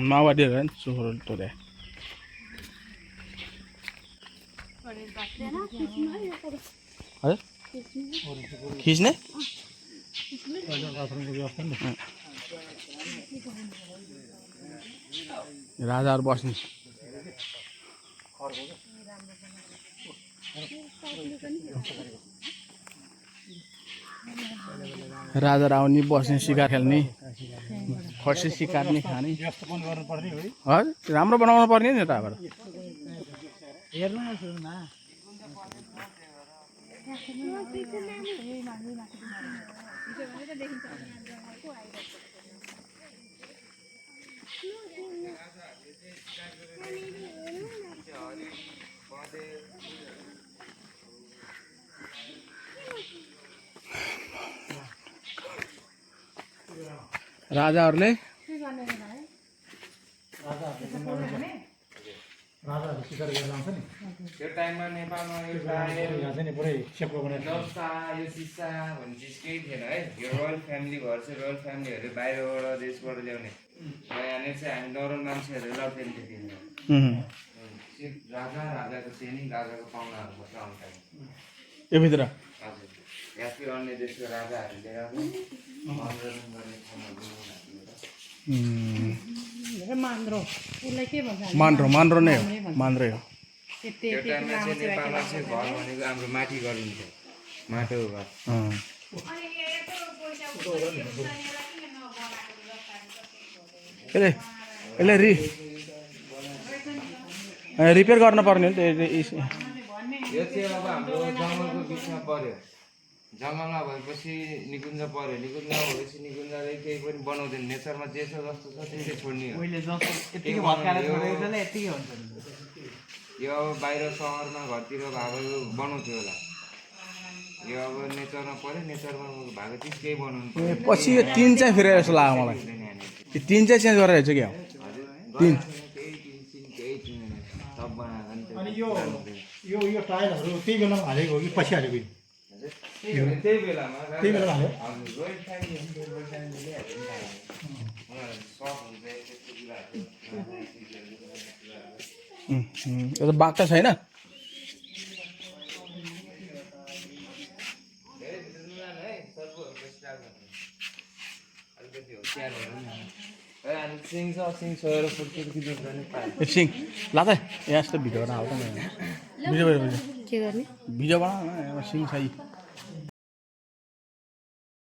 माओवादीहरू नि चोखो तोरे हजुर खिच्ने राजाहरू बस्ने राजाहरू आउने बस्ने शिकार खेल्ने खसी सिकार्ने खाने हजुर राम्रो बनाउनु पर्ने नि यताबाट राजाहरूले शिकार गरेर आउँछ नि त्यो टाइममा नेपालमा नक्सा यो सिसा भन्ने चिज केही थिएन है यो रोयल फ्यामिली घर चाहिँ रोयल फ्यामिलीहरू बाहिरबाट देशबाट ल्याउने यहाँनिर चाहिँ हामी नर्मल मान्छेहरू लाउँथ्यो नि त्यतिखेर राजाको चाहिँ नि राजाको पाहुनाहरू बस्छ आउने टाइम यो भित्र हजुर या फिर अन्य देशको राजाहरू लिएर मनोरञ्जन गर्ने ठाउँहरू मान्द्रो उसलाई के भन्छ मान्द्रो नै हो मान्द्रै हो त्यो टाइममा चाहिँ नेपालमा चाहिँ घर भनेको हाम्रो माथि गरिन्थ्यो माटोको घर यसले रिपेयर गर्न पर्ने हो नि यो चाहिँ अब हाम्रो जङ्गलको बिचमा पर्यो जङ्गलमा भएपछि निकुञ्ज पर्यो निकुञ्ज भएपछि निकुञ्जले केही पनि बनाउँदैन नेचरमा जे छ जस्तो छ त्यसले छोड्ने हो यो अब बाहिर सहरमा घरतिर भएको बनाउँथ्यो होला यो अब नेचरमा पर्यो नेचरमा भएको चिज केही बनाउनु पछि यो तिन चाहिँ फेरि जस्तो लाग्यो मलाई यो तिन चाहिँ चेन्ज गरेर हेर्छु क्या तिन अनि यो टायरहरू त्यही बेलामा हालेको हो कि पछि हालेको त्यही बेलामा हाल्यो यो त बाघ छैन सिंह ला त यहाँ यस्तो भिडियो बनाएको भिडियो भिडियो बनाऊ न सिंह छ